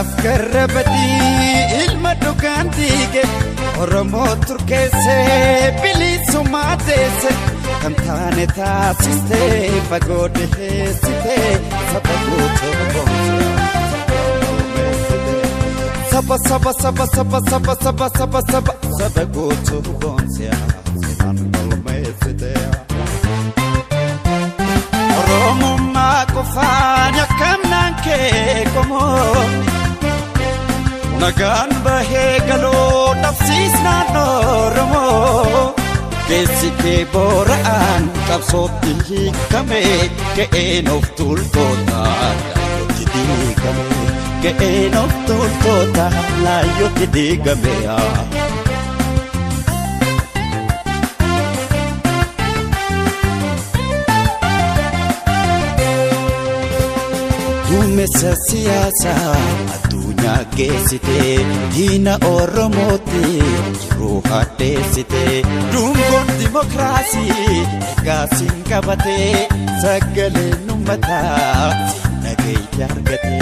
Karaaf karra badii ilma dhugaan diige Oromoo turkeessee bilisummaa teesse kan taane taasistee fagoo dhiheessitee saba guutuu boonse. Saba saba saba saba saba saba saba saba saba guutuu boonse seenaan galmeessite. Oromummaa qofaan akkamnaan kee qomoo. Nagaan bahee galoo dhabsiisnaan Oromoo. Keessi kee boora'aan qabsootti hiikame ga'een of tuultoota laayyootti diigame. Ga'een of tuultoota laayyootti diigame. Duumessa siyaasaa addunyaa geessite diina Oromooti jiruu hadheessite dungoon dimokiraasii egaa siin qabate sagaleen uummataa siin nageenya argate.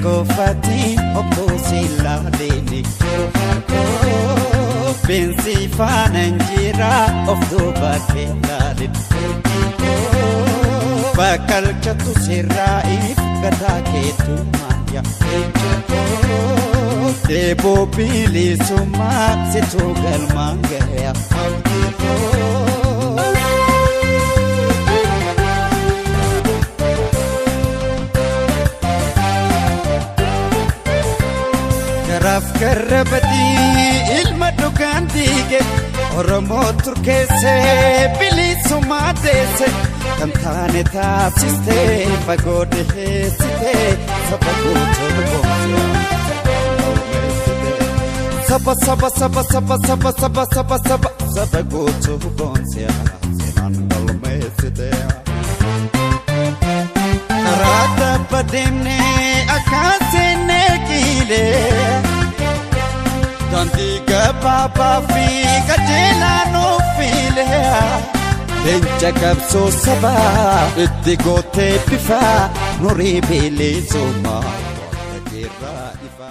Goofatiin obbo Silaaleen Beensi faana jira of duuba keelaaleen Bakkalchatu sirraa'eef gataa keetu maaya Deeboo bilisummaa situu galmaan gaya. Karaaf karra badii ilma dhugaan diige Oromoo turkeessee bilisummaa teesse kan taane taasistee fagoo dhiheessitee saba guutuu boonse. Saba saba saba saba saba saba saba saba saba guutuu boonse seenaan galmeessite. Karaa tabba deemnee akkaan seennee qiilee. Daandii gabaabaa fi qajeelaa nuuf fiilee leenca qabsoo sabaa itti gootee bifa nurii bilisummaa waltajjiirraa ifa.